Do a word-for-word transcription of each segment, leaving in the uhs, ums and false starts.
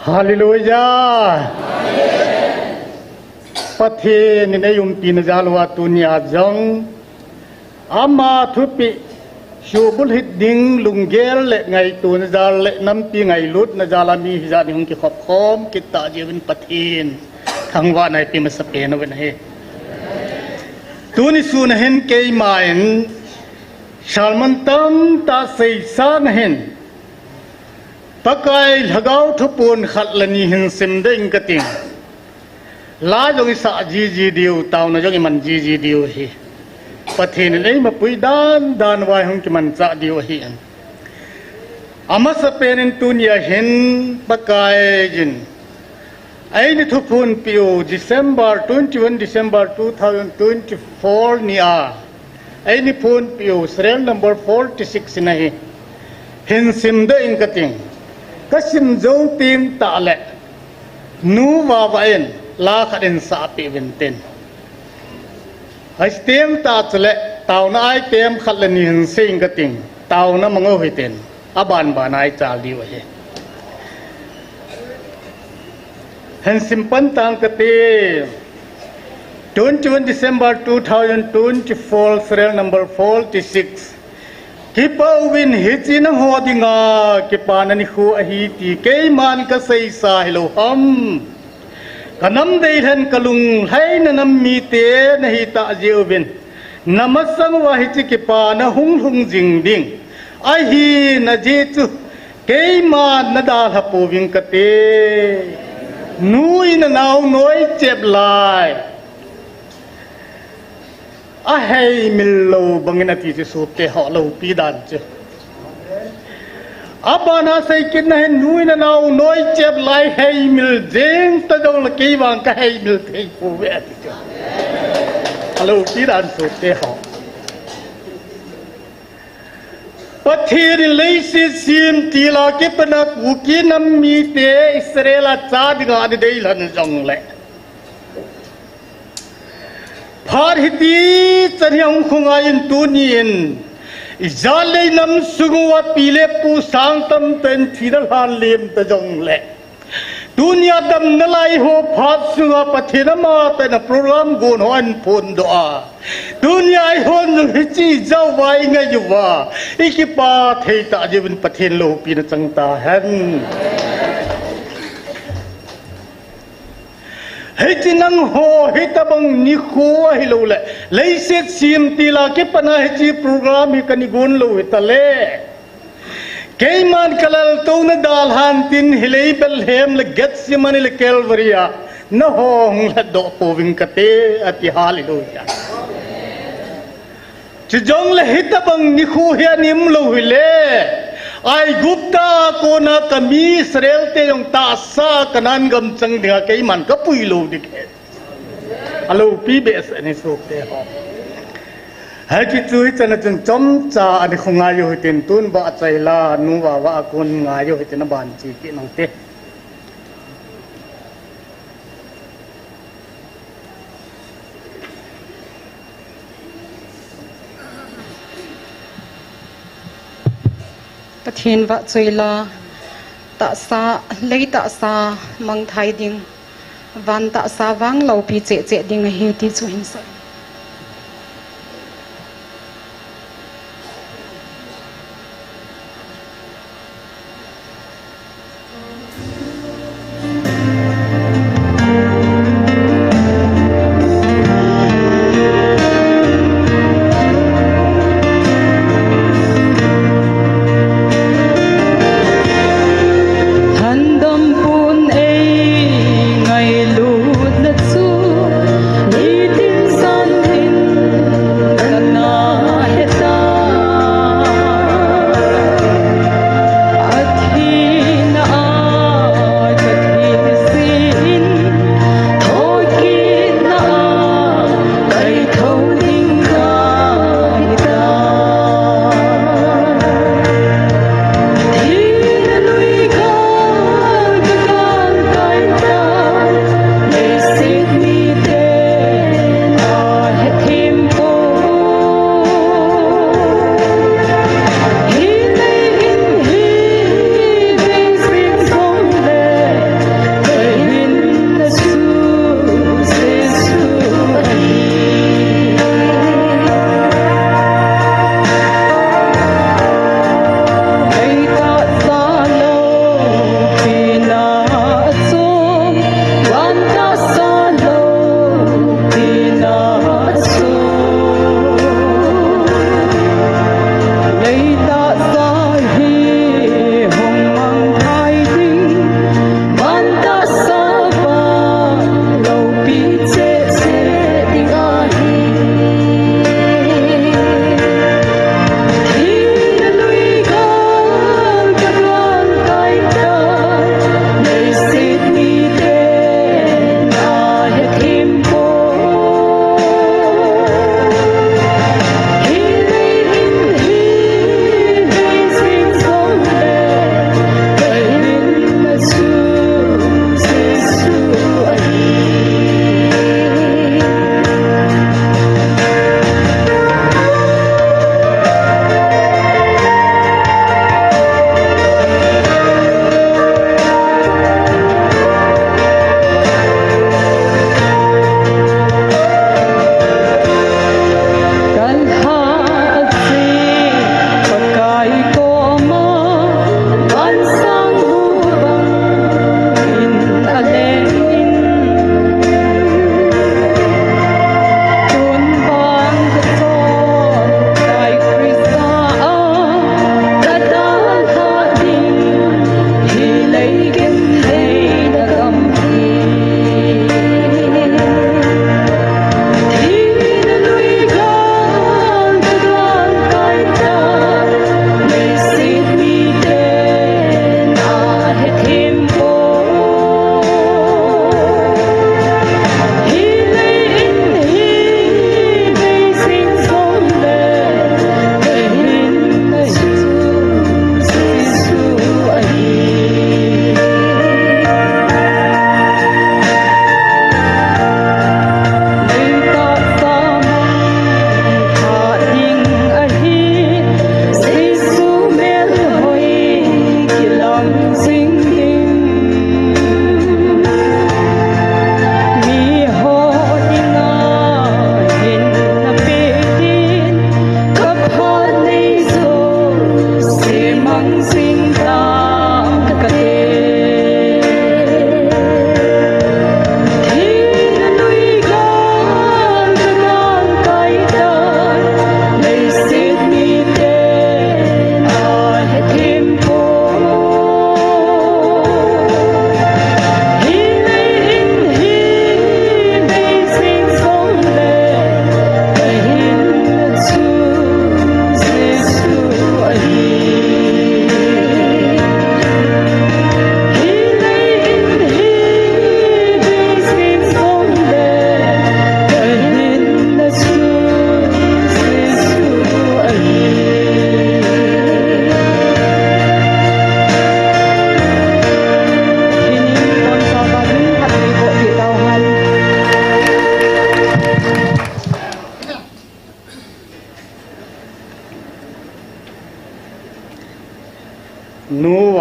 Hallelujah. Pathen in eiumpi na jal uva tunia jong ama thupeh subulhit ding lunggel le ngaito na jal le nampi ngailut na jal a mi hijat ni hung kikhop khom kit tah jeh uvin Pathen thangvahna ipi masapen uvin ahi. Tuni sun a hin keima in sermon tamtah seisang a hin Pakai Lhagao thupon khat le ni hin simdoh ing kating. La jong isah jiji diu, taona jong iman jiji diu ahi. Pathen in eimapui dandan uva hung kimanchah diu ahi. Amasapen in tunia hin Pakai in eini thuphonpeh u December, twenty-one December two thousand twenty-four nia eini phonpeh u serial number forty-six in ahi. Hin simdoh ing kating. Kasim jou teng tah le Nu Vava in la khat hin sahpeh uvin tin. Hasteng tah chule taona item khat le ni hin sei ing kating. Taona mang u hitin. Abanban a ichal diu ahi. Hin simpan tang kate. Twenty-one December two thousand twenty-four, serial number forty-six. Kipah uvin, hiche nangho dinga kipana nikho ahi ti keiman kaseisa hilou ham? Kanam deilhen kalunglhaina nam mite nahitah jeh uvin namasang uva hiche kipana hung lhung jing ding ahina jeh chu keiman nadalha pouving kate. Nu in anao noichep lai aheimil lou bangin ati chu sopite ho, loupi dan chu. Abana seikit na hin nu in anao noichep lai heimil jeng ta jongle keivang kaheimil thei pouve ati chu. Aloupi dan sopite ho. Pathen in leiset sem tila kipana Kuki nam mite Israel a cha dinga ana deilhen jongle phat hitichan hi ahung khongai in tunin ijat le inam sung uva pi le pu sang tamtah in thina lhan lem ta jongle tunia damna lai ho phat sunga Pathen amatah in a program gon ho ahin phondoh a, tunia eihon jong hiche ijat uva ingai uva ikipah thei tah jeh uvin Pathen loupina chang tahen. Hiche nangho hitobang nikho ahiloule leiset sem tila kipana hiche program hi kana gon lou hitale keiman kalaltouna dalhan tin hilai Bethlehem le Gethsemane le Calvary a nangho hung lhatdoh pouving kate ati, hallelujah. Chujongle hitobang nikho hi ana um lou hile Aigupta a kona kami Israel te jong tahsa Canaan gam chang dinga keiman kapui lou ding ahi. Aloupi behseh ahi sopite ho. Hiche chu hichan a chun chomcha ana khongai u hitin tun vahchoi la Nu Vava a kon ngai u hitin aban che kit nante. Pathen vahchoi la tahsa, lei tahsa mangthai ding, van tahsa vang loupi cheh cheh ding ahi ti chu hinsei. Handam pun ei ngailutna chu nitin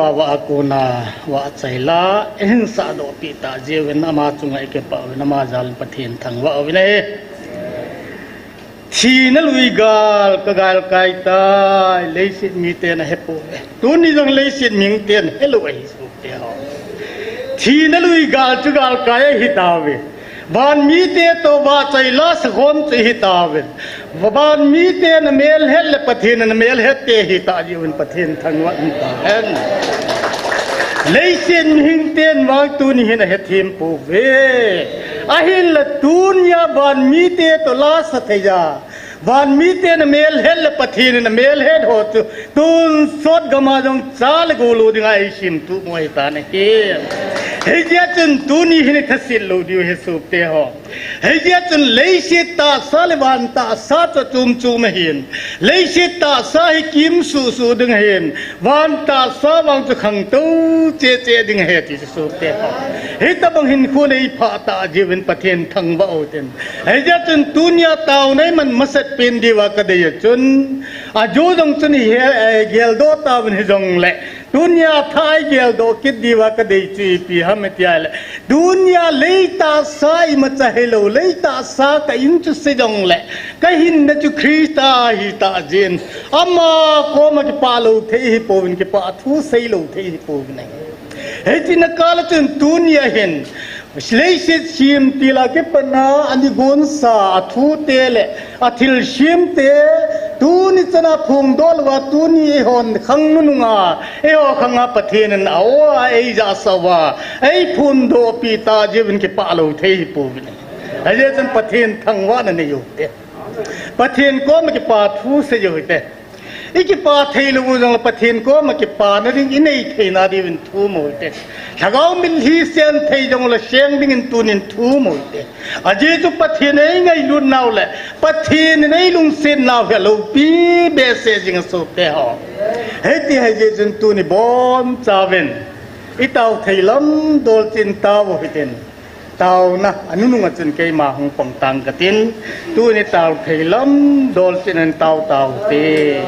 Vah a kona vah chai la, eihin sahdoh peh tah jeh uvin ama chunga ikipah uvin ama jal in Pathen thangvah uvin ahi. Thina lui gal ka galkai tai, leiset miten ahepouve. Tuni jong leiset miten helou ahi sopi teho. Thina lui gal chu galkai ahitauve. Van mite toh vah chai la sakhom chu ahitauve. Van miten amelhet le Pathen in amelhet te ahitah jeh uvin Pathen thangvah in tahen. Leiset mihing ten vang tuni hin ahethem pouve. Ahinla tunia van mite toh la sa thei a, van miten amelhet le Pathen in amelhet ho chu tonsot gam a jong cha le gou lou dinga eisimtup mo ahitan ahi. Hijeh chun tuni hin ithaset lou diu ahi sopi teho. Hijeh chun leiset tahsa le van tahsa chu chom chom ahin. Leiset tahsa hi kim suh suh ding ahin. Van tahsa vang chu khangtou cheh cheh ding ahi ti sopi teho. Hitobang hinkho nei phah tah jeh uvin Pathen thangvah utin. Hijeh chun tunia taona iman masat pen diuva kadei a chun, ajou jong chun igeldoh tauvin hijongle, tunia thah igeldoh kit diuva kadei chu ipi ham itia le, tunia lei tahsa imacha hilou, lei tahsa ka in chu se jongle, kahinna chu Christa ahitah jeh in, ama koma kipah lou thei hipouvin, kipah thu seilou thei hipouvin ahi. Hiche na kal a chun tunia hin, leiset semtil a kipat a ana gonsa athute le athilsemte, tuni chana phongdoh louva tuni eihon khang nunung a, eiho khang a Pathen in a-o a eijahsah uva, eiphondoh peh tah jeh uvin kipah lou thei hipouvin ahi. Hijeh chun Pathen thangvahna nei u hite. Pathen koma kipah thu sei u hite. Ikipah theilou u jongle Pathen koma kipana ding inei theina diuvin thum u hite. Lhagao mitlhi seng thei jongle seng dingin tunin thum u hite. Ajeh chu Pathen eingailut nau le Pathen in eilungset nau hi aloupi behseh jing e sopi teho. Hiti ahijeh chun tuni bonchauvin itao thei lam dolcheh in tao u hitin. Taona anunung a chun keima hung pang tang katin, tuni tao thei lam dolcheh in tao taute.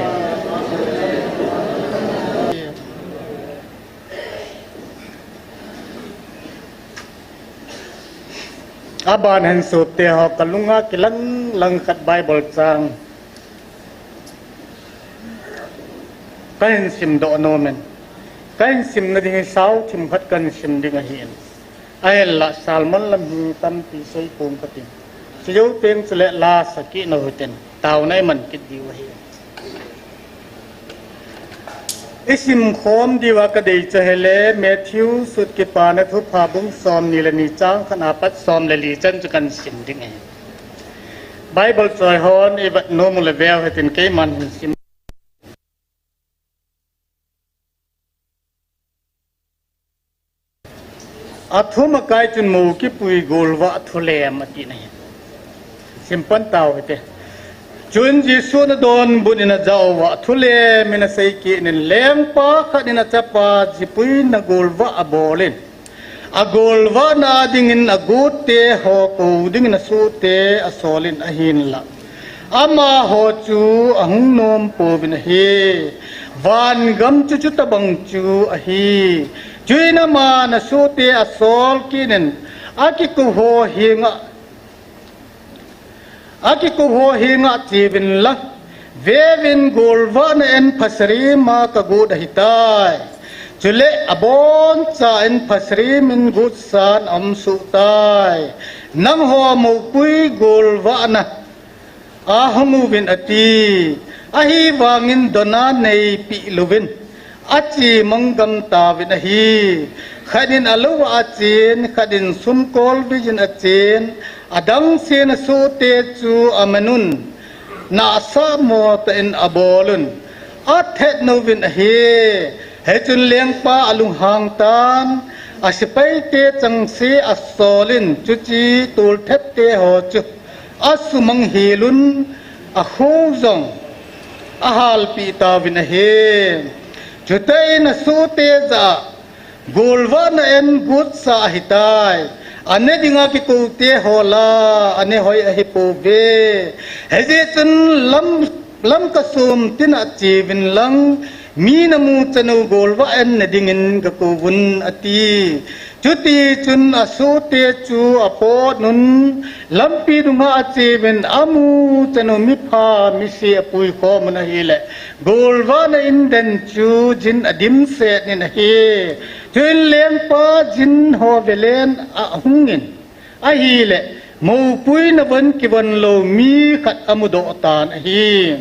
Aban hin sopi teho, kalunga kilang lang khat Bible chang kahin simdoh nomin, kahin simna ding hi sao thim khat kahin sim ding ahin. Ahinla sermon lam hi tampi seipong katin, chujou teng chule lasa kit u hitin, taona iman kit diu ahi. Isimkhom diuva kadei chu ahile Matthew sut Kipana Thupha bung somni le ni chang khat apat som le li chan chu kahin sim ding ahi. Bible choihon ivet nom ule veu hitin keiman hin sim. Athum akai chun mou kipui golvah thulem atin ahi. Simpan tau hite. Chuin Jesun adonbut in ajah uva thulem in asei kit in, lengpa khat in achapa jipuina golvah abol in, agolvahna dingin agotte ho kou dingin asohte asol in ahinla, amaho chu ahung nom pouvin ahi. Vangam chu chutobang chu ahi. Chuin aman asohte asol kit in, akikou ho henga, akikou ho henga cheuvin lang, veuvin, golvahna en phasarima kagot ahitai. Chule aboncha in phasarim in gotsan aumsoh tai. Nangho moupui golvahna a hung uvin ati. Ahivangin dona neipeh louvin, achemang gam tauvin ahi. Khat in alou a achen, khat in sumkol vei in achen, adangsen asohte chu amanun, nahsah motah in abolun, athet nouvin ahi. Hichun lengpa alunghang tan, asepaite chengse asol in, chuche tolthepte ho chu asumang helun, akho jong ahalpeh tauvin ahi. Chutah in asohte jah a, golvahna en gotsa ahitai. Ane dinga kikoute ho la, ane hoi ahipouve. Hijeh chun lam, Lamka som tina cheuvin lang, Mi namu chan u golvah en nadingin gakouvun, ati. Chutichun asohte chu apotnun, lampi dunga acheuvin, amu chan u mipha misi apuikhomun ahile, golvahna inden chu jin adimsetnin ahi. Chuin lengpa jin ho velen ahungin, ahile, moupuina von kivon lou mi khat amudoh tan ahi.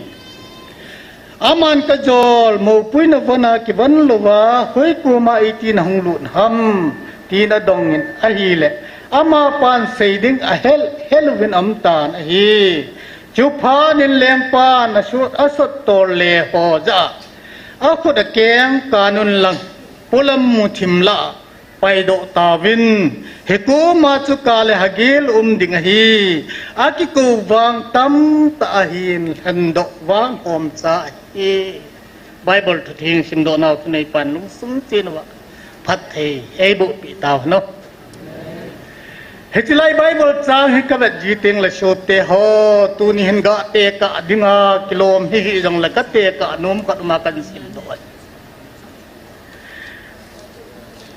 Aman, kajol, moupuina vona kivon louva hoi koma iti nahung lut ham, tin adongin ahile, amapan sei ding ahel, hel uvin aumtan ahi. Chuphatnin lengpan asot, asot tolle ho jah a, akhut akeng kanun lang, polam muthim lah paidoh tauvin, hikoma chu kale hagil um ding ahi, akikou vang tamtah ahin lhendoh vang homcha ahi. Bible thutheng simdoh nau thuneipan lungsung chenauva phatthei eibohpeh tauhen. Hiche lai Bible chang hi kavet ji tengle sohte ho, tuni hin gatekah dinga kilom hihih jongle katekah nom khat uma kahin simdoh ahi.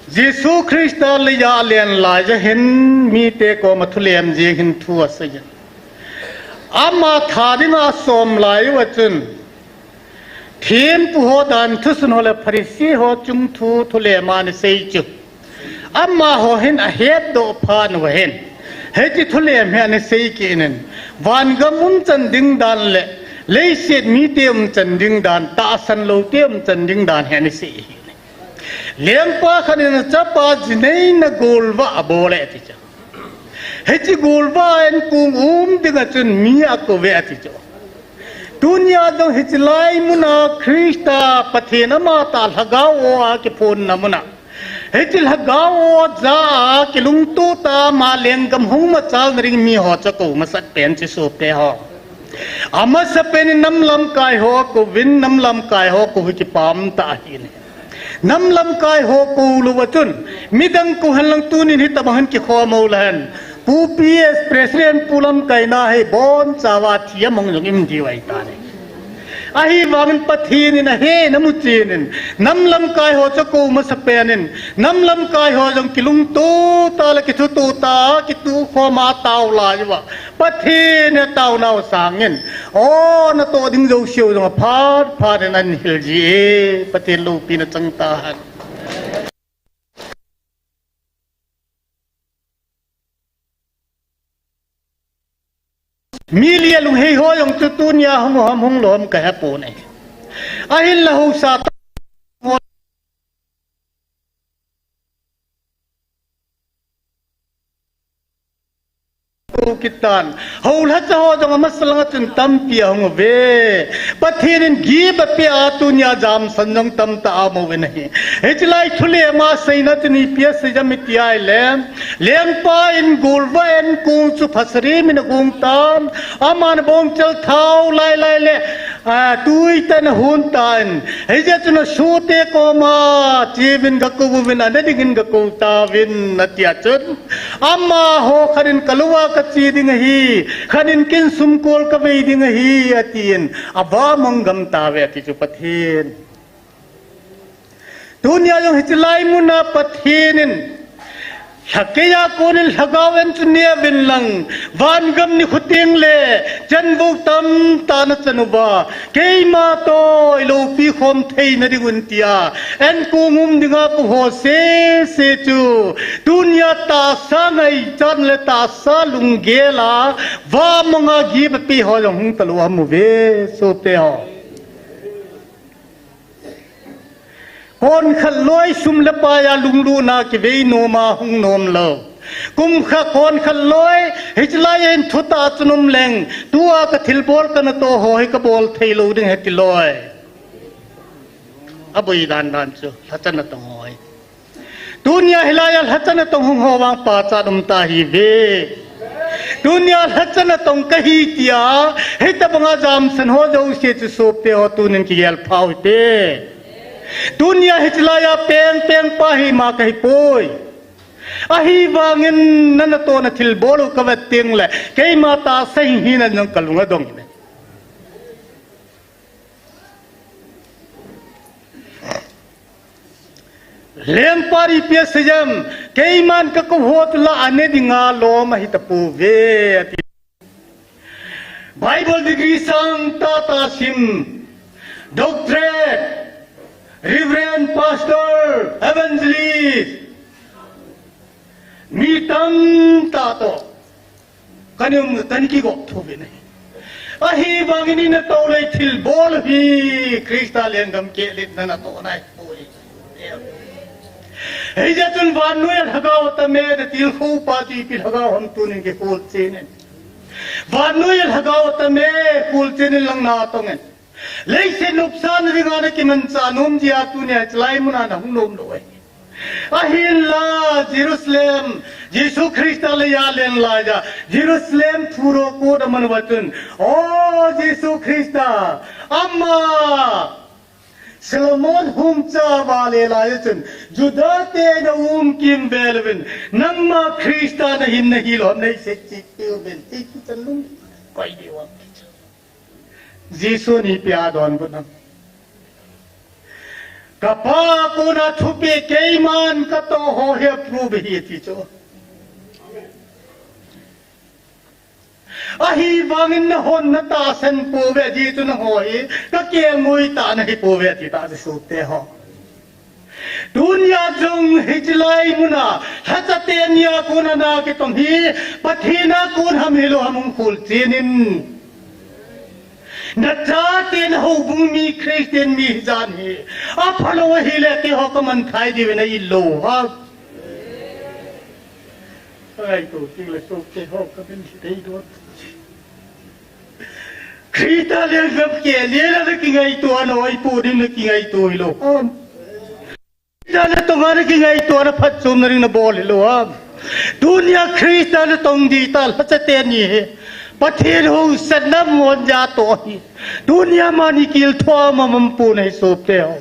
Jesu Christa leiya alen laiya hin mite koma thulem jeng hin thu aseiyin. Ama tha dinga asom lai uva chun, thempu ho dan thusun ho le Pharisee ho chung thu thulem a anasei chu, amaho hin ahetdoh phat uva hin, hiche thulem hi anasei kit in, vangam umchan ding dan le leiset mite umchan ding dan, tahsan loute umchan ding dan hi anasei ahi. Lengpa khat in achapa jineina golvah abol e ati chu. Hiche golvah a enkong um dinga chun mi akouve ati chu. Tunia jong hiche lai muna Christa Pathen amatah lhagao a kiphonna muna, hiche lhagao a jah a kilungto tah a ama lenggam hung machalna ding miho chu akou masat pen chu sohte ho. Amasapen in nam lamkai ho akouvin, nam lamkai ho kou hi kipah tah ahin. Nam lamkai ho kou louva chun, midang kou henlang tunin hitobang hin kikhom ulehen, Pu P S President Pu Lamkaina hi bonchauva thi amang jong imu diu ahitan ahi. Ahivangin Pathen in ahet namu chenin, nam lamkai ho chu akou masapen in, nam lamkai ho jong kilungto tah le kithuto tah a kitukhom a atao lai uva, Pathen in ataonau sangin, o, natoh ding jouseu jong aphat phat in ahin hil ji e. Pathen loupina chang tahen. Mi lia lunghei ho jong chu tunia hung u ham hung lou ham kahepon ahi. Ahinla hausa tah kitan. Hou lhacha ho jong amasa langa chun tampi ahung uve. Pathen in gift apeh a tunia jamsan jong tamtah amu uvin ahi. Hiche lai thulem a seina chun ipi asei ham iti ahile, lengpa in golvah enkong chu phasarim in agong tan, aman abongchal thao lailai le, a, tui tah in ahon tan. Hijeh chun asohte koma, cheuvin gakou uvin, ana dingin gakou tauvin, atia chun, amaho khat in kalou a kache ding ahi, khat in kin sumkol kavei ding ahi, atin, avamang gam tauve ati chu Pathen. Tunia jong hiche lai muna Pathen in, lhakeiya konin lhagao en chu neuvin lang, vangam nikho tengle, chanvou tamtah nachan uva, keima toh iloupi khom theina dingun tia enkong um dinga kou ho sese chu, tunia tahsa ngaichat le tahsa lunggel a, vamanga gift apeh ho jong hung talou ham uve, sohte ho. Konkhat loi sum le pai a lunglutna kivei nom a hung nom lou, kum khat konkhat loi hiche lai a hin thutah chun um leng, tua kathilbol kanatoh ho hi kabol thei lou ding ahi ti loi. Aboi dandan chu lhacha natong ho ahi. Tunia hilai a lhacha natong hung ho vang pachat um tah ahiuve. Tunia lhacha natong kahi tia hitobanga jamsan ho jouse chu sohte ho tunin kigel phau hite. Tunia hiche lai a pengpeng pa hi ma kahipoi. Ahivangin nanatohna thilbol u kavet tengle, keima tahsa hing hina jong kalung adong e. Lengpa in ipi asei em, keiman kakou ho chu la ane dinga lom ahi tapouve, ati. Bible degree sang tahtah sim, doctorate, reverend, pastor, evangelist, mi tamtah toh kana um, kana kigop thou ve ahi. Ahivangin ina toh le thilbol hi Christa lenggam kehletna natohna ahipoi. Hijeh chun vannoi a lhagao atame, natilkhou pa chu ipi lhagao ham tunin kikholchen in. Vannoi a lhagao atame, kholchen in lang natong in. Leiset nopsahna dinga nakimanchah nom jeh a tunia chulai muna nahung nom lou ahi. Ahinla Jerusalem, Jesu Christa leiya alen laiya Jerusalem thurokot aman uva chun, O Jesu Christa, ama Solomon hung chauva le laiya chun Juda te na um kimvel uvin, nangma Christa nahin nahilou ham, neiset cheh peh uvin, ti kichan lungkoi diu ham. Jesun ipi adonbut em? Kapa kona thupeh keiman katoh ho hi approve ahi ati chu. Ahivangin nahon natahsan pouve, ajeh chu nangho hi kakelngoi tah nahipouve ati tah Jesu te ho. Tunia jong hiche lai muna lhacha teni a kona nakitong hi Pathen a kon ham hilou ham hung kholchen in. Nachate nahoubung mi Christian mi hijan hi aphalou ahile keiho kamanthai diuvin ahi lou ham. Kangaito tengle sopi ho kamin hi dei don. Christa lenggam kehlet a nakingaito a naoipo ding nakingaito hilou ham. Christa natong a nakingaito a naphatchomna ding nabol hilou ham. Tunia Christa natong ding tah lhacha teni hi Pathen housetna mun jatoh hi tunia mani kilthom a um pon ahi sopi ho.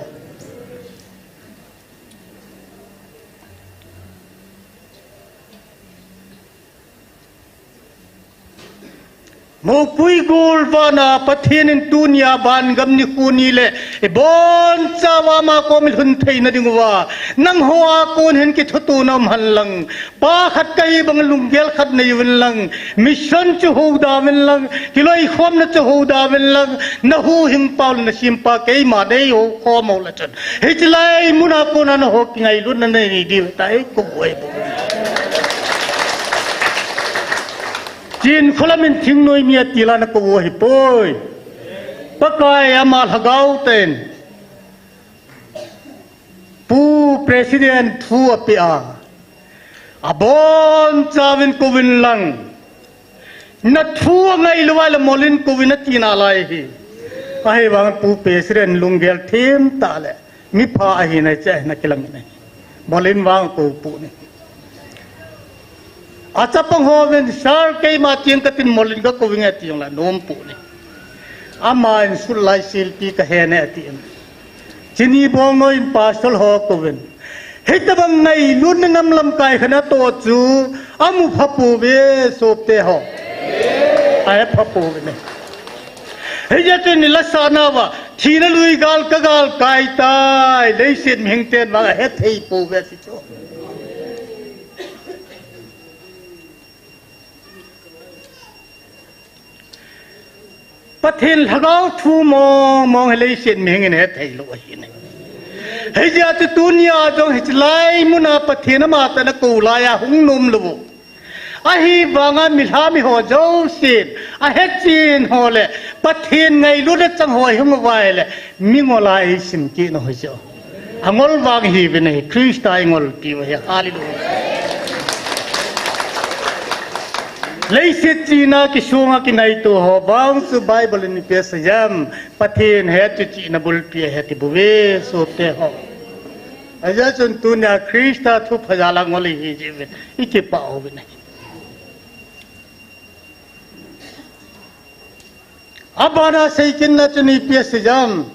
Moupui golvahna Pathen in tunia vangam nikho ni le ibonchauva ama kom ilhun theina dinguva nangho a kon hin kithotona um henlang, pa khat kahi bang lunggel khat neiuvin lang, mission chu houda uvin lang, kiloikhomna chu houda uvin lang, nahuhhingpa le nasempa keima neihoukhom uleh chun hiche lai muna kona naho kingailutna nanei diu ahitai, kou ahi bou. Chinkholam in thingnoi mi atil a nakou u ahipoi. Pakai ama lhagao tah in Pu President thu apeh a, abonchauvin kouvin lang, nathu angailou a le molin kouvin ati nalai hi. Ahivang Pu President lunggel themtah le mipha ahina hiche a hin akilang in ahi. Molin vang kou pon ahi. Achapang hovin, Sir, keima cheng katin molin kakouvin ati jongle nom pon ahi. Aman sulai silpi kahen e atin. Chini bong noiyin pastor ho kouvin, hitobang ngailutna nam lamkai khat natoh chu amupha pouve sopi ho. Ahepha pouve. Hijeh chun ilasah nauva thina lui gal kagal kaitai, leiset mihing ten vang ahethei pouve ati chu. Pathen lhagao thu mong mong hi leiset mihing in hetheilou ahi. Hijeh a chu tunia jong hiche lai muna Pathen amatah in akou laiya hung nom lou u ahivanga milham ho jousen ahechen ho le Pathen ngailutna chang ho ahung uva ahile mingol a eisim kit nau hichu. Angol vang ihiuvin ahi, Christa ingolpiu ahi. Hallelujah. Leiset chihna kisonga kingaito ho vang chu Bible in ipi asei em? Pathen het chu chihna bulpi ahi ati bouve sopi ho. Hijeh chun tunia Christa thupha jal a ngol ihi jeh uvin ikipah uvin ahi. Abana seikitna chun ipi asei em?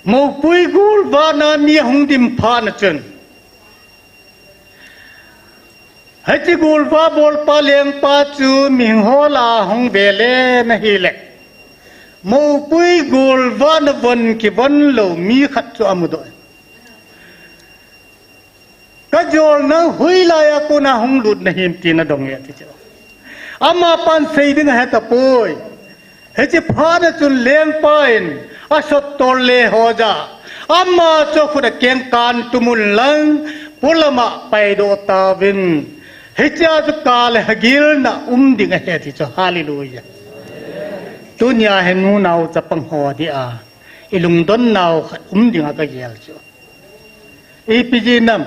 Moupui golvahna mi ahung dim phat na chun, hiche golvah bolpa lengpa chu mihing ho lah a hung velen ahile, Moupui golvah na von kivon lou mi khat chu amudoh in, kajol nang hoilai a kona hung lut nahim tin adong e ati chu. Amapan sei ding ahetapoi. Hiche phat a chun lengpa in asottol le ho jah a, ama chu akhut akeng kan tumun lang, polam a paidoh tauvin. Hichea chu kah le hagilna um ding ahi ati chu. Hallelujah. Tunia hi nunao chapang ho dia ilungdon nau khat um dinga kagel chu. Ipi jeh ham,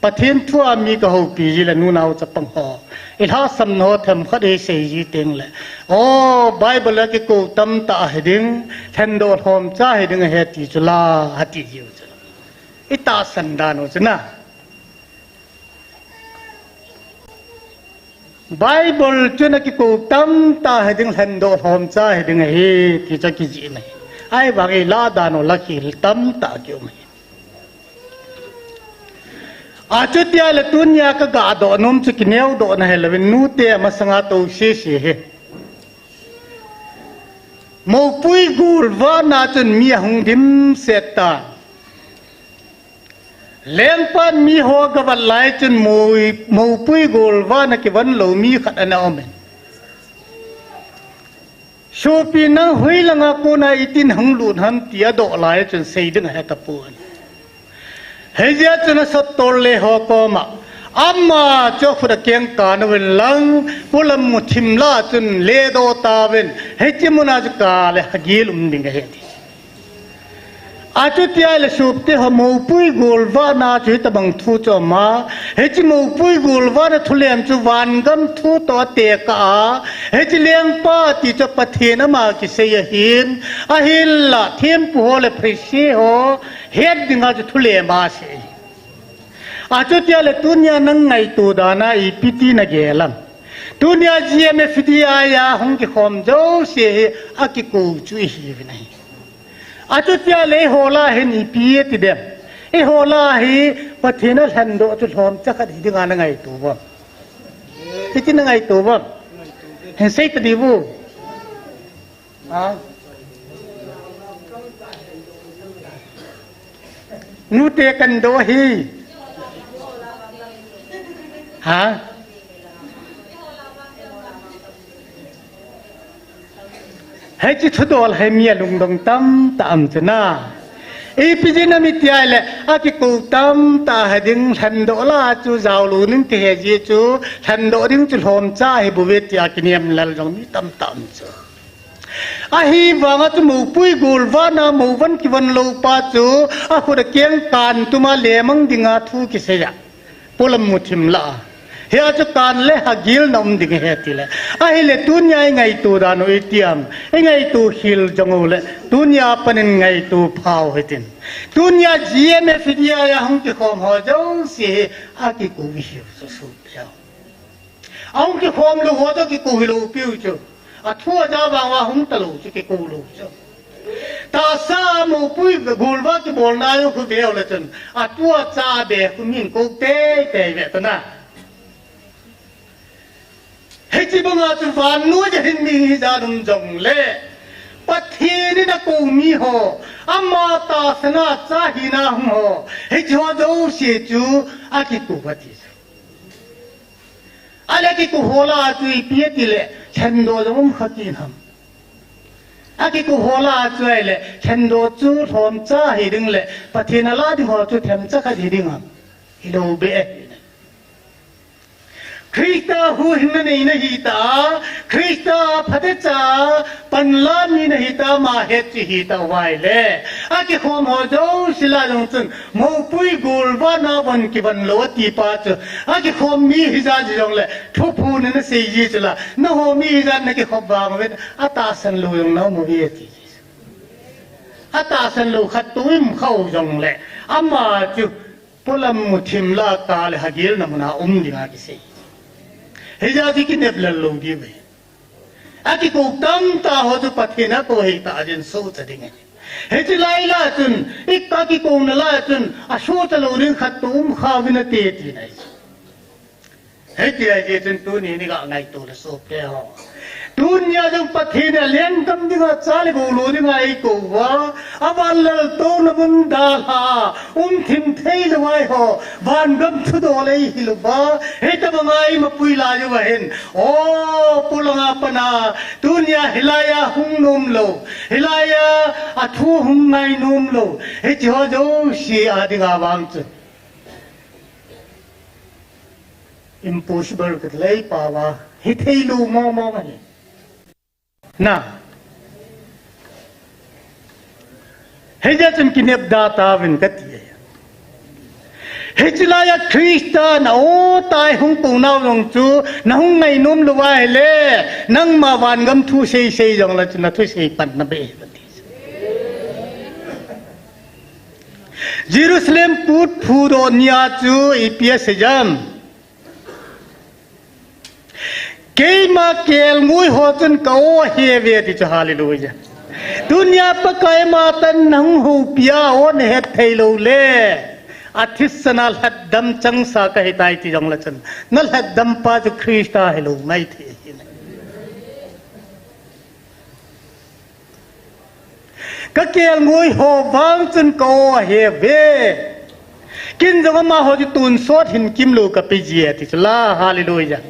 Pathen thua mi kahoupi jeh le nunao chapang ho, ilhahsam nau themkhat isei ji teng le, o, Bible a kikou tamtah hiding, lhendoh lhomcha hiding ahi ati chu la, ati jiu chu. Itahsan dan u chu na. Bible chun akikou tamtah hiding, lhendoh lhomcha hiding ahi ti chu kijih ahi. Ahivang ilah dan u la khel tamtah kium ahi. Achutia le tunia kagahdoh nom chu kineodoh na hilouvin nute masanga tousese hi. Moupui golvah na chun mi ahung dimset tan. Lengpan miho gavat lai chun mou-, moupui golvah na kivon lou mi khat ana um in. Sopi nang hoilanga kona itin hung lut ham ti adoh lai chun sei ding ahetapon. Hijeh chun asottol le ho koma, ama chu akhut akeng kan uvin lang, polam muthim lah a chun ledoh tauvin, hiche muna chu kah le hagil um ding ahi ati. Achutia le sopi te ho, moupui golvah na chu hitobang thu chu ama, hiche moupui golvah na thulem chu vangam thu toh atekah a, hiche lengpa ti chu Pathen ama kisei ahin, ahinla thempu ho le Pharisee ho het dinga chu thulem asei. Achutia le tunia nang ngaito dan a ipi ti nagel ham. Tunia G M F D I a hung kikhom jouse hi akikou chu ihiuvin ahi. Achutia le eiho lah a hin ipi ati dem. Eiho lah a hi Pathen a lhendoh chu lhomcha khat hidinga nangaito uvem? Hiti nangaito uvem? Hin sei tadi uvo. Ha? Nute kandoh ahi. Ha? Hiche thudol hi mi alungdong tamtah um chu na. Ipi jeh ham itia le, akikou tamtah hiding, lhendoh lah a chu jaolou ning ti ahi jeh chu, lhendoh ding chu lhomcha ahibouve tia kinem lel jong mi tamtah um chu. Ahivanga chu moupui golvah na, mou von kivon lou pa chu, akhut akeng kan tuma lemang dinga thu kisei a, polam muthim lah a, hia chu kah le hagilna um ding ahi tile. Ahile tunia ingaito dan u iti ham, ingaito khel jong ule, tunia panin ngaito phau hitin. Tunia G M F D I a hung kikhom ho jouse hi akikou ihiu chu, sopi ho. Ahung kikhom lou ho chu kikou hilou piu chu. Athu aja vang uva hung talou chu, kikou lou chu. Tahsa moupui golvah kibolna jong khu veu le chun, atu acha be khu min kou teitei ve tana. Hiche banga chu vannoi a hin mi hijat um jongle, Pathen in akou miho, ama tahsan a cha hina hung ho, hiche ho jouse chu akikou ati chu. Ale akikou ho lah a chu ipi atile, lhendoh jong um kha kit ham. Akikou ho lah a chu ahile, lhendoh chu lhomcha hiding le, Pathen a lah ding ho chu themcha khat hiding ham. Hilou beh ahi. Christa huhhingna nei nahita, Christa phatecha panla mi nahita, ama het chu hitauva ahile, akikhom ho jouse lah a jong chun, moupui golvah na von kivon lou ati pa chu, akikhom mi hijat jongle, thuphon in asei ji chu la, nangho mi hijat nakikhop vang uvin, atahsan lou jong naum uve ati ji chu. Atahsan lou khat toh um khau jongle, ama chu polam muthim lah a kah le hagilna muna um dinga kisei. Hijat chu kinep lel lou diu ve. Akikou tamtah ho chu Pathen akou ahitah jeh in sohcha ding ahi. Hiche lai lah a chun, i ka kikouna lah a chun, asohcha lou ding khat toh um kha uvin ati tina ahi. Hitia ahi jeh chun tuni ni ga ngaito le sopi ho. Tunia jong Pathen in lenggam dinga, chale bolo dinga eikou uva, avan laltouna mun dalha, umthim thei lou a eiho, vangam thudol eihil uva, hitobanga eimapui lai uva hin, o, polanga pana, tunia hilaiya hung nom lou, hilaiya athu hung ngai nom lou, hicheho jouse a dinga vang chu impossible kati lei pava, hithei lou mong mong ahi. Na. Hijeh chun kinepda tauvin kati. Hiche laiya Christa na o tai hung pou nau jong chu, nahung ngai nom lou ahile, nangma vangam thu seisei jongle chu nathusei pan nabe. Jerusalem put phudoh nia chu ipi asei jam. Keima kelngoi ho chun ka o ahe uve ti chu, hallelujah. Tunia Pakai matah in nahung houpia o nahet thei lou le, athisan a lhatdam changsa kahitai ti jongle chun, nalhatdam pa chu Christa hilou maithei ahi. Ka kelngoi ho vang chun ka o ahe uve. Ken jong amaho chu tonsot hin kimlou kape jie ti chu la, hallelujah.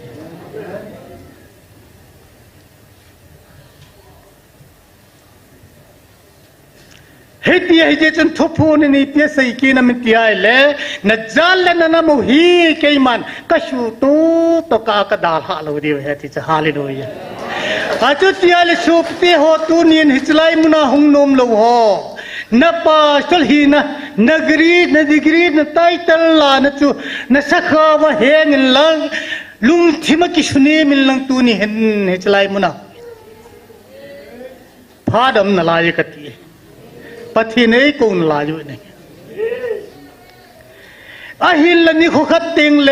Hitia hijeh chun thuphon in ipi asei kit nam iti ahile, najat le nanam u hi keiman kasuhtoh toh ka kadalhah lou diu ahi ti chu, hallelujah. Achuti ahile sopite ho tunin hichelai muna hung nom lou ho, na pastor hina, na degree, na degree, na title lana chu, na sakhao va hengin lang, lungthim a kisunem in lang tuni hin hichelai muna phat um nalai kati. Pathen in eikou nalai u ahi. Ahinla nikho khat tengle,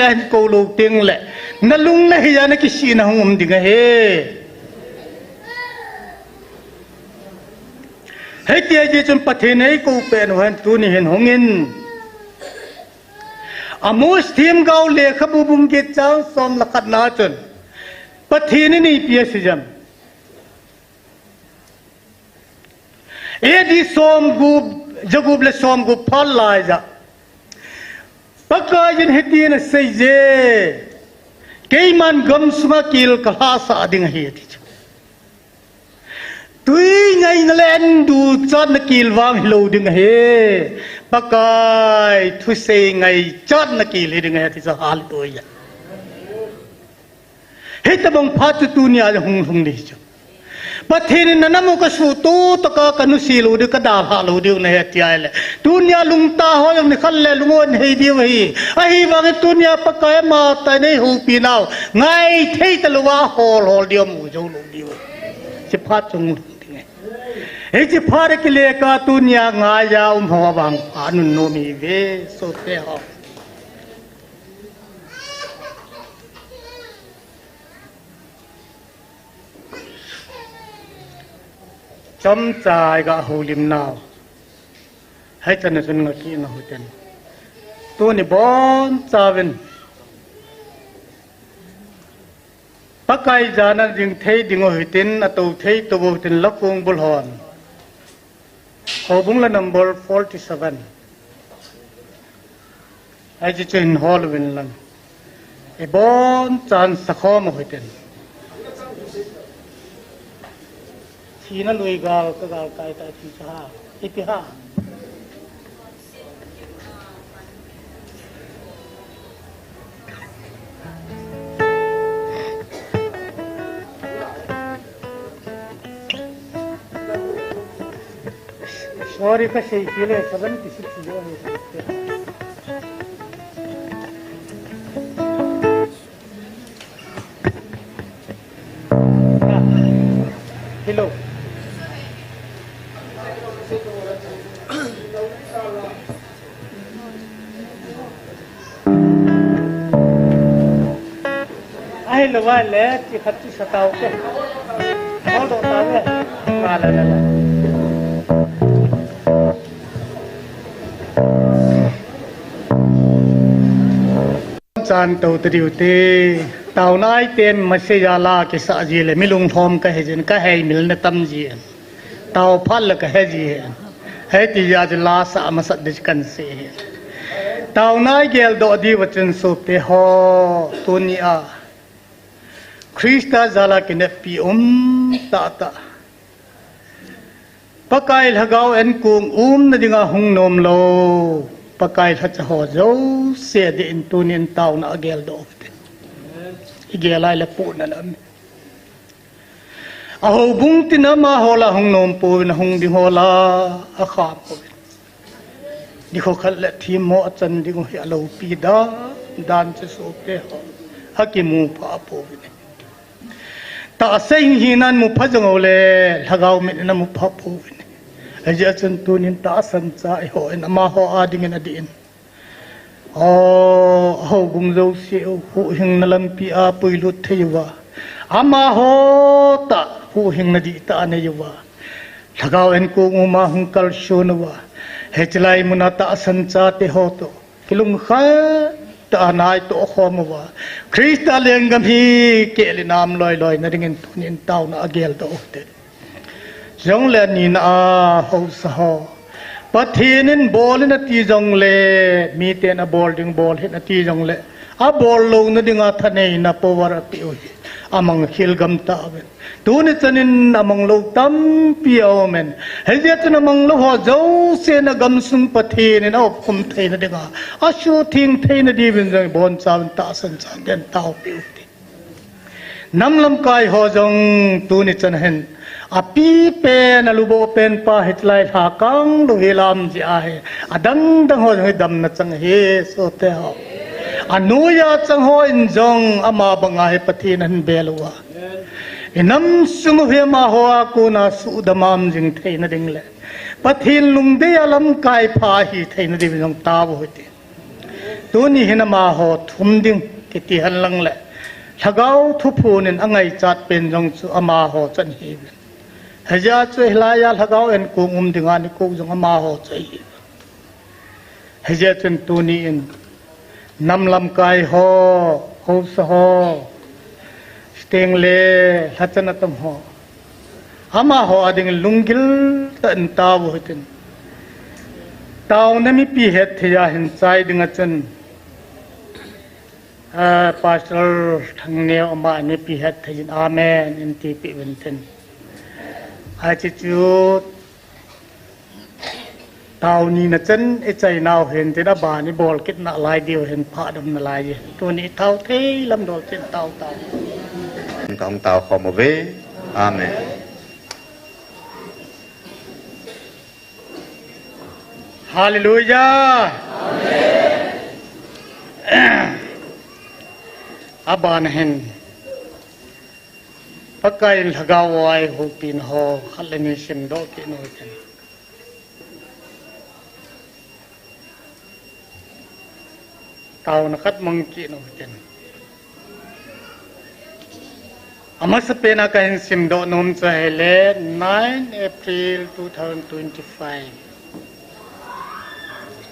ahin kou lou tengle, nalung nahi a nakisihna hung um ding ahi. Hitia hijeh chun Pathen in eikou pet u ahin tuni hin hungin. Amos themgao lekhabu bung get chang som le khatna chun, Pathen in ipi asei jam. A D somgup, jagup le somgup phat laiya, Pakaiyin hitin aseiye, keiman gamsunga kel kalhahsah ding ahi ati chu. Twi ngaina le an duchatna kel vang hilou ding ahi. Pakai thusei ngaichatna kel hiding ahi ati chu, hallelujah. Hitobang phat chu tunia jong hung lhung ding chu. Pathen in nanam u kasuhtoh toh ka, kanusi lou diu, kadalhah lou diu nahi ati ahile, tunia lungtah ho jong nikhat le lung u ahei diu ahi. Ahivangin tunia Pakai amatah in eihoupi nau ngaithei talouva hol hol diu, amu jou lou diu ahi. Hiche phat chu hung lhung ding ahi. Hiche phat a kile ka tunia ngaiya um ho vangpha nunnom ihiuve, sopi ho. Chomcha iga houlim nau, hichana chun ngah kit u hitin, tuni bonchauvin Pakai jana ding thei ding u hitin, atou thei tou u hitin, la kong bul hon. Houbung la number forty-seven. Hiche chu hin hol uvin lang, ibonchan sakhom u hitin. Thina lui gal kagal kai tai ti chu ha, ipi ha. Sorry, kasei kit le seventy-six jo ahi. Hello. Ahilou vale, ti khat ti sa tau te. Hol doh tau ve. Vale, vale. Chan tou ta diu te. Taona a ite masei a la kisah ji le, mi lunglhom kahi jin, kaheimil na tam ji. Tao phat le kahe ji. Hiti jeh a chu la sah masat ding kan sei. Taona a geldoh diu va chun sopi ho, tuni a Christa jal a kineppi um tah tah. Pakai Lhagao enkong umna dinga hung nom lou Pakai lhacha ho jouse dingin tunin taona a geldoh u hite. I gel lai le puhna lam. A houbung tin amaho la hung nom pouvin, a hung ding ho la a kham pouvin. Nikho khat le themmo a chan ding u hi a loupi dan, dan chu sopi ho. A kimu pha pouvin. Tahsa hing hinan mu pha jong u le, Lhagao mit in a mu pha pouvin. Ajeh chun tunin tahsan cha i ho in amaho a dingin a dingin. O, a houbung jouse u huhhingna lampi a puilut thei uva. Amaho tah huhhingna dihtah a nei uva. Lhagao enkong um a hung kalson uva. Hiche lai mun a tahsan chate ho toh kilungkhat tah a na itoh khom uva. Christa lenggam hi keh le nam loi loi na dingin tunin taona a geldoh u hite. Jongle nina a haosa ho. Pathen in bol in ati jongle, miten a bol ding bol hih in ati jongle, a bol louna dinga thaneina power a peh u hi a mangkhel gam tauvin. Tuni chan in a mang lou tampi a um in. Hijeh chun a mang lou ho jousen a gamsung Pathen in a opkhum theina dinga, a suhtheng theina diuvin jong i bonchauvin tahsan chan den taopeh u hite. Nam lamkai ho jong tuni chan hin a pipen, a luboh pen pa hiche lai lhakang lou hi lam jeh ahi. A dang dang ho jong hi damna chang ahi, sopi ho. A noiya chang ho in jong ama banga hi Pathen ahin bel uva. I nam sung u hi amaho a kona suhdam a um jing theina ding le Pathen lungdei a lamkai pha hi theina ding jong tao u hite. Tuni hin amaho thum ding kiti hen lang le, Lhagao thuphon in a ngaichat pen jong chu amaho chan hiuvin. Hijeh chun hilai a Lhagao enkong um dinga ni kou jong amaho chu ahiuvin. Hijeh chun tuni in nam lamkai ho, haosa ho, chuteng le lhacha natong ho, amaho a dingin lunggil tah in tao u hitin. Taona mipi hetthei a hin chai ding a chun, a, Pastor Thangneo ama mipi hetthei in amen in tipeh uvin tin. Hiche chu tao nina chan i chai nau hin tin, aban i bol kit nalai diu hin phadom nalai e. Tuni i tao thei lam dol chin tao tao. Ka hung tao khom uve. Amen. Hallelujah. Amen. Aban hin Pakai in Lhagao a eihuhpi na ho khat le ni simdoh kit u hitin. Taona khat mang kit u hitin. Amasapen a kahin simdoh nom chu ahile, nine April two thousand twenty-five.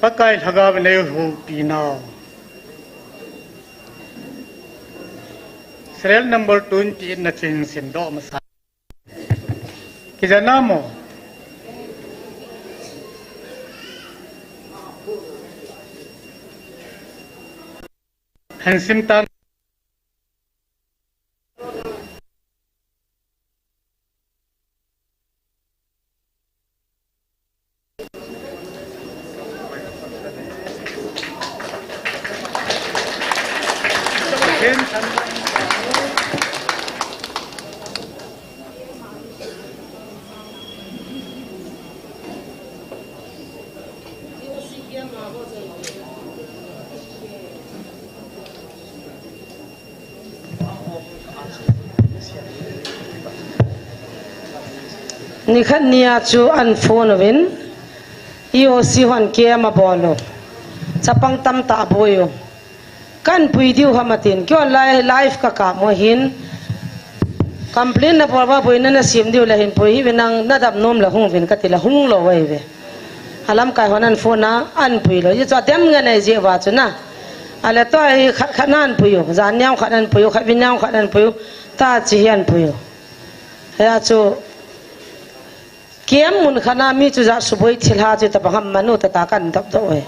Pakai Lhagao in eihuhpi nau. Serial number twenty-eight na chu hin simdoh masa. Kija namo? Hin sim tan. Nikhat nia chu an phone uvin, E O C hon kem abol u. Chapang tamtah aboi u. Kan pui diu ham atin. Kihon lai live kakap mo hin. Complain nabol uva boina nasem diu le hin pui hih uvin nang nadam nom le hung uvin kati le hung lou ahi ve. Alamkai hon an phone a an pui lou. Hichu adem ngen ahi jeh uva chu na. Ale tua hi khat khat nan puiu, jan niang khat nan puiu, khat vin niang khat nan puiu, ta chi hian puiu. Hia chu, kiam mun khat na mi chu ja suboi thilha chu ta paham manu ta ta kan dap do e.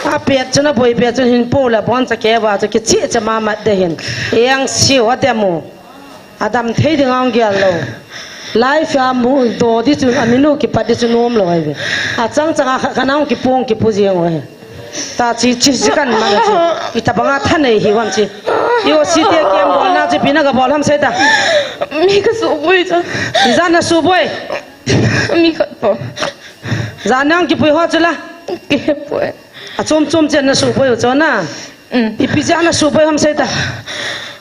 A pet chu na boi pet chu hin po la bon cha ke wa chu ki chi cha ma mat de hin. Yang siu a demu. A dam thei ding ang gial lo. Life a mu do di chu, a minu kipat di chu nom lo ai ve. A chang chang a kha, kha nang kipung kipu jeng o he. Ta chi, chi, chi kan ma na chu. Ita banga thanei hi wam chi. Yo si te kiam bol na chi pi na ka bol ham sai ta. Mi ka suboi cha. Jan na suboi. Mi ka po. Jan nang kipui ho chu la. Kipui. A chom chom chen na suboi u chu na. Mm. Ipi jeh a na suboi ham sei ta.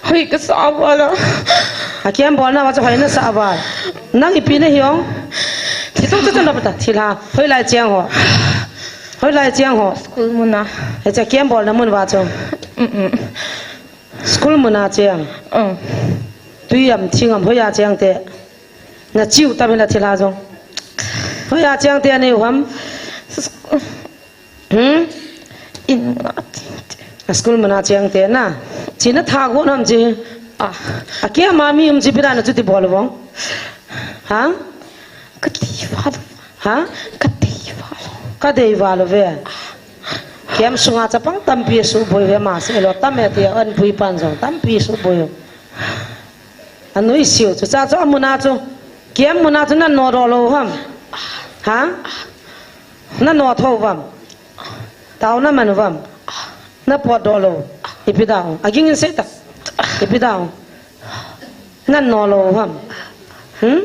Hoi ka sa val a. A kiam bol na wa chu hoi na sa val. Nang ipi na hi ong. Thi tung chu chu na pata thilha. Hoi lai chiang ho. Hoi lai chiang ho. School mun a. He cha kiam bol na mun wa chu. Mm, mm. School mun a chiang. Mm. Tui am thing am hoi a chiang te. Na chiu ta mi na thilha jong. Hoi a chiang te a nei u ham. Hmm? In mun a chiang te. A school mun a chiang te na. Chi na tha go nam chi. Ah. A kiam a mi um chi pi ra na chu ti bol vong. Ha? Ka ti val. Ha? Ka ti val. Ka dei val ve. Kiam sunga chapang tampi suboi ve ma se lo tam e ti an pui pan jong tampi suboi. A nui siu chu cha chu a mun a chu. Kiam mun a chu na no ro lo ham. Ha? Na no tho vam. Tau na man vam. Na pot do lo. Ipi dau. A ging in sei ta. Ipi dau. Nan no lo ham. Hmm?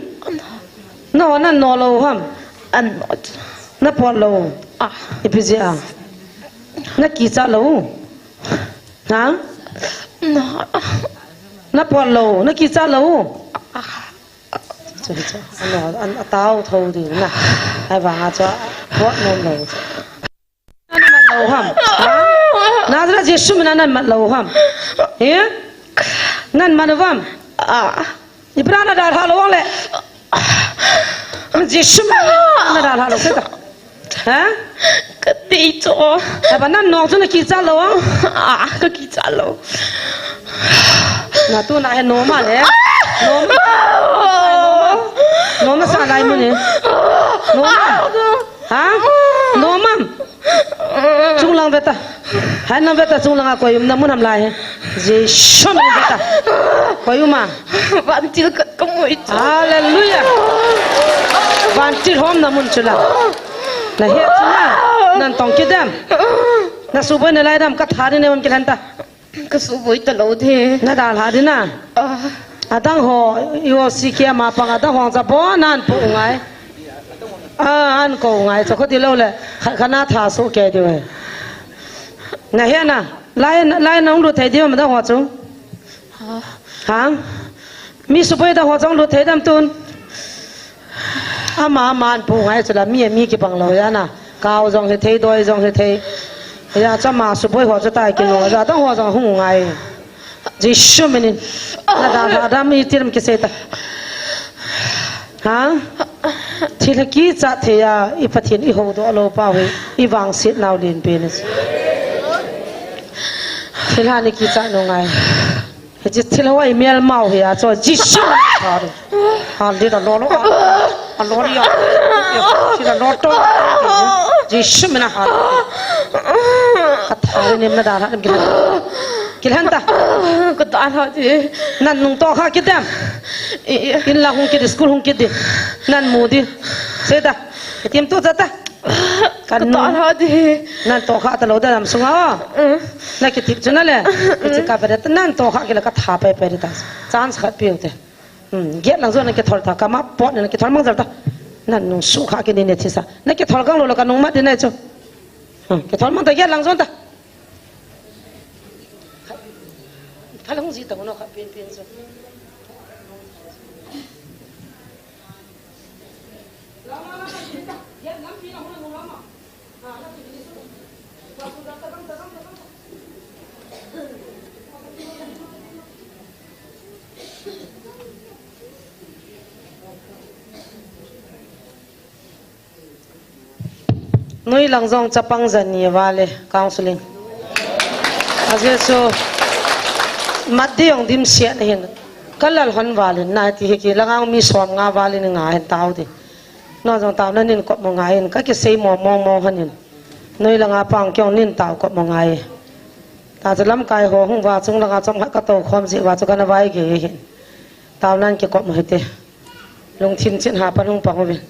No, nan no lo ham. An no. Na pot lo. Ah. Ipi jeh a. Na kicha lo. Ha? No. Na pot lo, na kicha lo. Ah. Chu, chu. Ano, an, a tau tho ding na. Ai vang a chu, pot nom lo. Nan mat lo ham. Ha? Nazareth Jesu min a nan mat lo ham. He? Nan mat lo ham. Ah. Ipi ra na dalha lo vang le. Jesu min a na dalha lo se ta. Ha? Ka ti chu. Haba nan nong chu na kicha lo vang. Ah, ka kicha lo. Na tu na he no ma le. No ma. No ma sa lai mun e. No ma. Ha? No mam. Chunglang ve ta. Hai nang ve ta chunglang a koi um na mun ham lai he. Jesu min ve ta. Koi um a. Vantil ka, ka mu i chu. Hallelujah. Vantil hom na mun chu la. Na he chu na. Nan tong kidam. Na suboi na lai dam ka tha di ne um kilan ta. Ka suboi ta lo de. Na dalha di na. Ah. Adang ho, yo si kia ma pang adang ho cha bo nan pu ngai. Ah, an ko ngai cha ko ti lo le. Kha, kha na tha su ke di we. Na he na. Lai, lai na ung lu thei di ma da ho chu. Ha? Mi suboi da ho jong lut thei dam tun. Ama, ama an pu ngai chu la mi, mi kibang lo ya na. Kau jong he thei, doi jong he thei. Ya cha ma suboi ho chu tai kino, ya dang ho jong hung ngai. Jesu min in. Na dalha dam i tiram kisei ta. Ha? Thil kicha thei a, i Pathen i ho do lo pa hui, i vangset nau len pen. Thil ha ni kicha no ngai. Hiche thil ho a i mel mau hi a chu Jesu min a tha. Hal di da lo lo a. A lo li a. Thil a lo to. Jesu min a hal. Ka tha ni na dalha dam kilan. Kilan ta. Ka dalha di. Nan nung to kha kidam. I, i. In la hung kidi, school hung kidi. Nan mu di. Sei ta. Kitim tu cha ta. Ka nung. Ka dalha di. Nan to kha ta lo da dam sunga o. Mm. Na kitip chu na le. Kichi ka pere ta nan to kha kila ka tha pai pai ta. Chance khat piu te. Hmm, gate lang chu na kithol ta, ka ma pot na kithol mang jal ta. Nan nung su kha kini ne thisa. Na kithol gang lo lo ka nung mat di na chu. Hmm, kithol mang ta gate lang chu ta. Phalung ji ta no kha pin pin chu. Noi lang jong chapang jani vale counseling. Ajeh chu mat di jong dimset ahin. Kalal hon valin nati hi kilang a mi som nga valin nga hen tao di. No jong tao na nin kop mo ngai in kakisei mo mo mo hanin. Noi langa pang kyong nin tao kop mo ngai. Ta chu lamkai ho hung va chung langa chom khat kato khom ji va chu kana vai ge hin. Tao nan kikop mo hite. Lungthim chin ha pan hung pang uvin.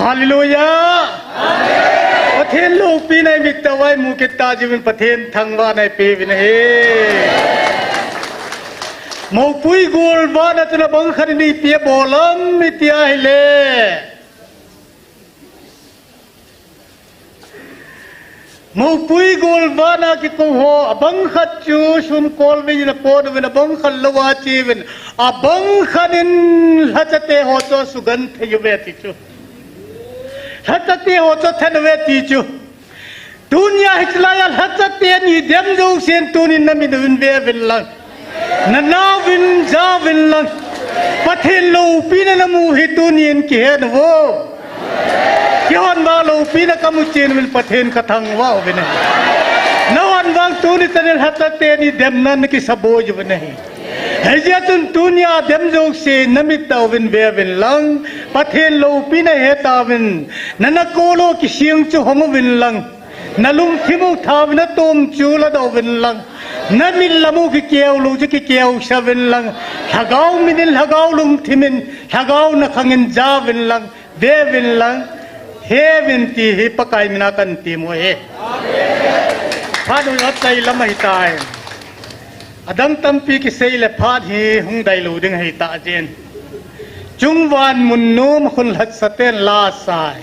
Hallelujah. Pathen loupina i mit tah uva i mu kit tah jeh uvin Pathen thangvahna i pe uvin ahi. Moupui golvahna chun abang khat in ipi abol ham iti ahile, Moupui golvahna kikou ho, abang khat chu sum kolvei in apot uvin, abang khat lou a che uvin, abang khat in lhachate ho chu asugenthei uve ti chu. Lhachate ho chu athat uve ti chu. Tunia hiche laiya lhachate ni dem jousen tunin na mit uvin ve uvin lang. Na nauvin, jauvin lang. Pathen loupina na mu hi tunin kihen uvo. Kihon vang loupina kamu chen uvin Pathen kathangvah uvin ahi. Nahon vang tuni chan in lhachate ni demna na kisaboi uvin ahi. Hijeh chun tunia dem jouse na mit tah uvin ve uvin lang. Pathen loupina he tauvin. Na nakolo kising chu hong uvin lang. Na lungthim u thauvin atom chu ladoh uvin lang. Na mit lam u kikeu lou chu kikeu sah uvin lang. Lhagao mit in, lhagao lungthim in, lhagao nakhang in jauvin lang, veuvin lang, heuvin ti hi Pakai mina kan ti mo e. Phat u achai lam ahitai. Adang tampi kisei le phat hi hung dai lou ding ahitah jeh in. Chungvan mun nom khun lhachaten la asai.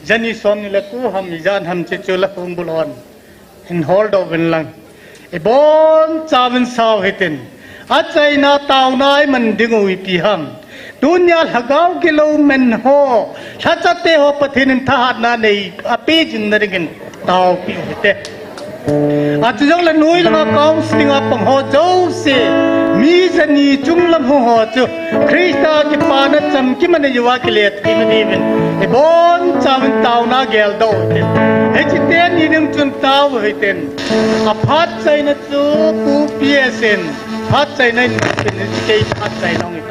Jani som ni le ko ham ijat ham che chu la khum bulon. Hin holdoh uvin lang. Ibonchauvin sao hitin. Achaina taona iman ding u ipi ham. Tunia lhagao gilou men ho. Lhachate ho Pathen in thahatna nei ape jing na dingin taopi u hite. Achujongle noi langa counseling a pang ho jouse, mi jani chunglam ho ho chu Christa kipana chamkim anei uva kile thei na diuvin, ibonchauvin taona geldoh u hitin. Hiche teni ding chun tao u hitin. Aphat chaina chu Pu P S in phat chaina in, kei phat chaina hung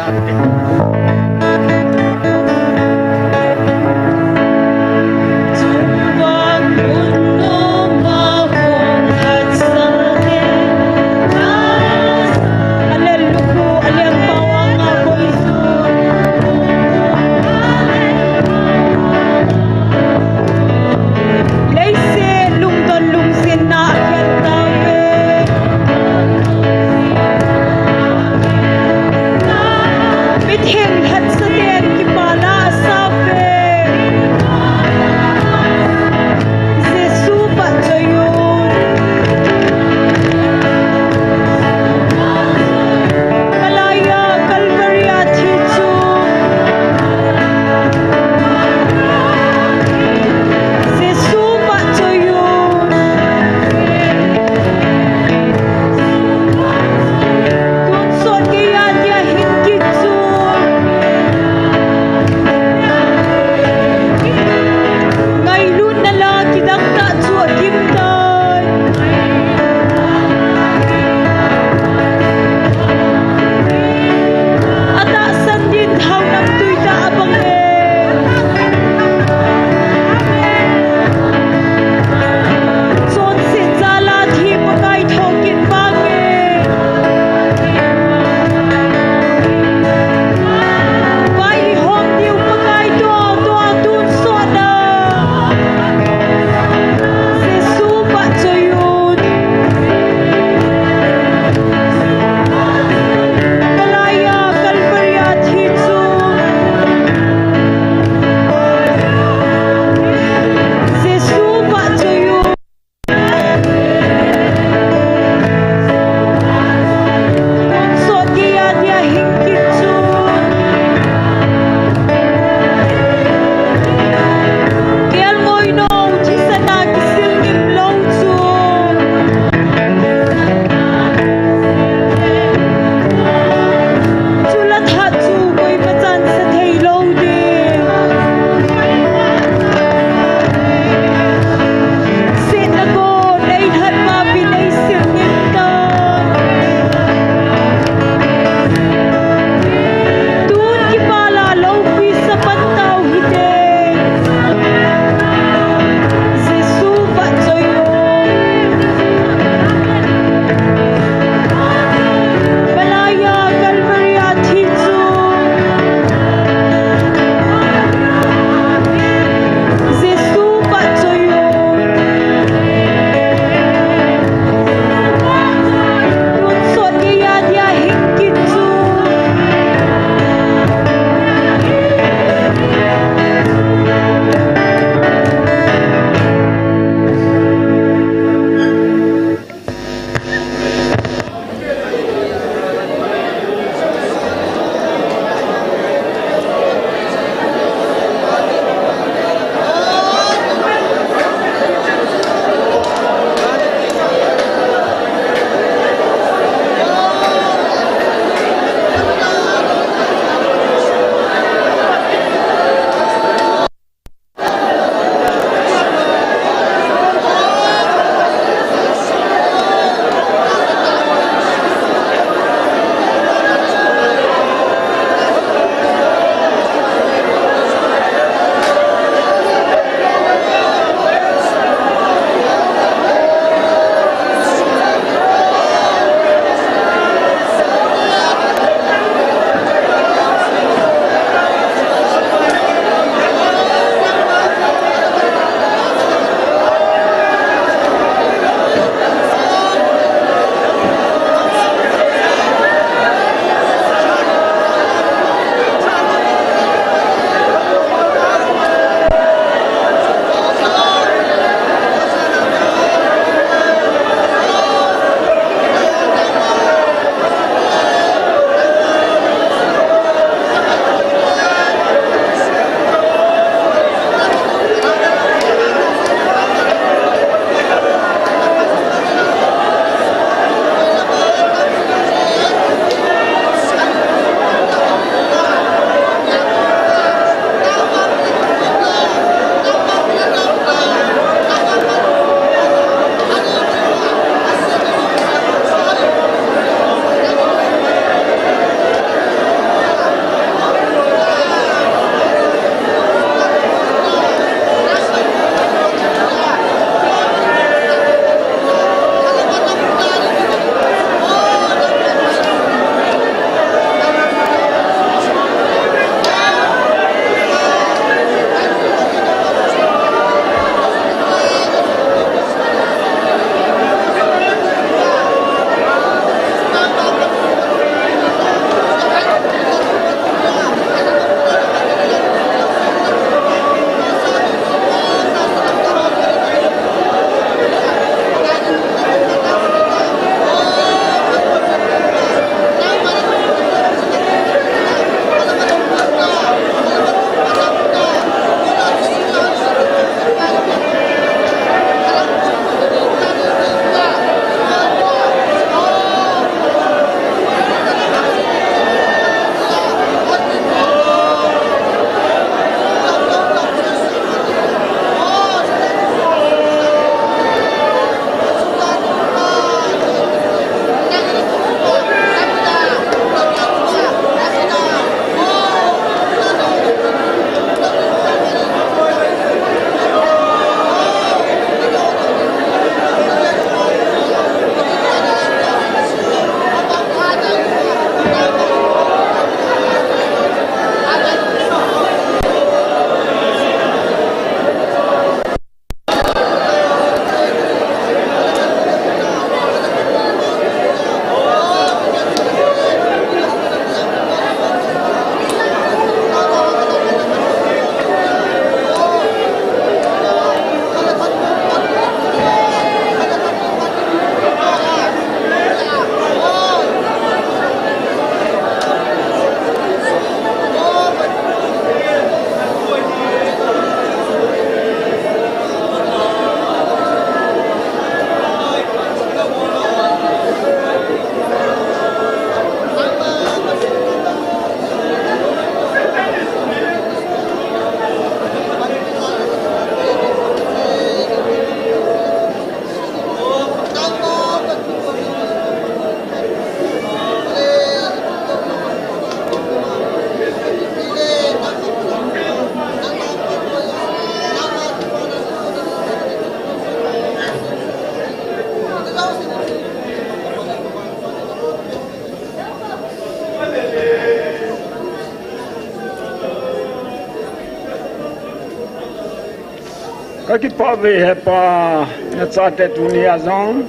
Ka kipah ve he Pa, nachate tuni a jong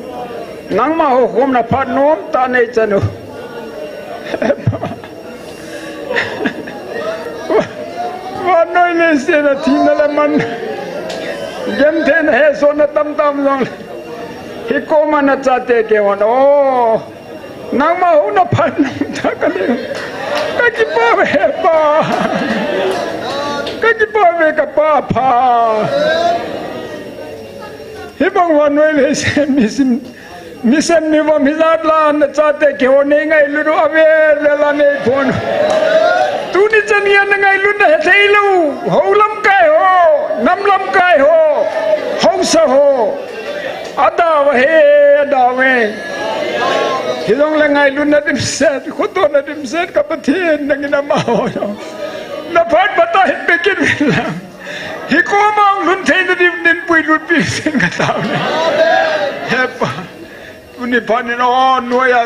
nangma houkhomna phat nom tah nei chan u. Vannoi leiset a thina le man, gentheina hesotna tamtam jong, hikoma nachate kihon o. Nangma houkhomna phat nom tah ka nei. Ka kipah ve Pa. Ka kipah ve ka Pa pha. Hibang vannoi leiset misim, misem mivom hijat la nachate kihou nei ngailut u avel vel a nei pon. Tuni chan geiya nangailutna hethei lou. Hou lamkai ho, nam lamkai ho, haosa ho. Adau ahi, adau ahi. Hijongle ngailutna dimset, khotohna dimset ka Pathen nangin amaho jong naphat phatah in pe kit uvin lang, hikoma hung lhun theina ding dinpui lutpi uvin ka taona. He Pa, tuni phat in o noiya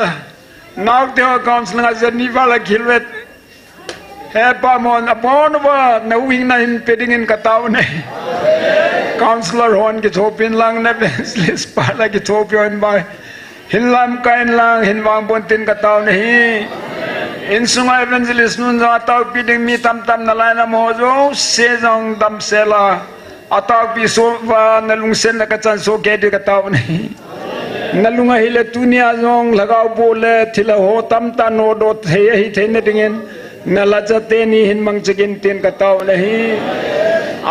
naote ho council a Geneva la khel vet. He Pa, amahon abon uva na huhhingna hin pe dingin ka taona ahi. Councillor hon kithopin lang, na evangelist pa la kithopi hon bai, hin lamkai in lang, hin vangboh in tin ka taona ahi. Insunga evangelist nun jong ataopi ding mi tamtam nalai in, amaho jouse jong damsel a ataopi soh uva nalungsetna kachan soh kei ding ka taona ahi. Nalung ahile tunia jong lhagao boh le thilha ho tamtah nodoh thei ahi theina dingin nalhacha teni hin mangcha in tin ka taona ahi.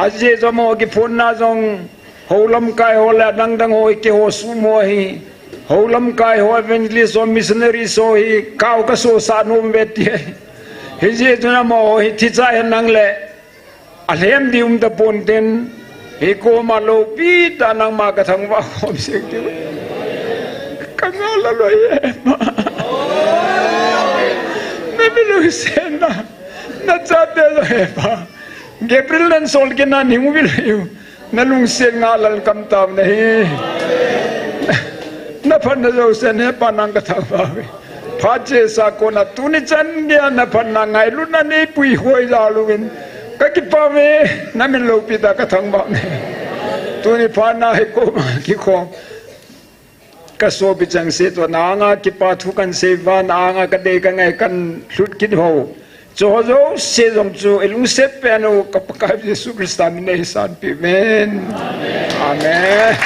Ajeh chu amaho kiphonna jong hou lamkai ho le adangdang ho hi keiho sum ho ahi. Hou lamkai ho, evangelist ho, missionary ho hi kao kasosah nom uve ti ahi. Hijeh chun amaho hi thicha hen lang le alhem ding um tapon tin, hikoma loupi tah nangma ka thangvah khom sek diu. Ka ngah lou ahi e Pa. Na mi lungsetna, nachate jong he Pa, Gabriel nan sol kit na ning uvin lang u. Nalungset ngah lal kam taona ahi. Naphatna jousen he Pa nang ka thangvah uve. Phat chesa kona tuni chan geiya naphatna ngailutna neipui hoi jal uvin ka kipah uve, na min loupi tah ka thangvah uve. Tuni phat na hikoma kikhom ka sopi chengse toh na anga kipa thu kan sei uva, na anga ka dei ka ngai kan lhut kit u Chuho jouse jong chu ilungset pen u ka Pakai Jesu Christa min in eisanpeh uve. Amen.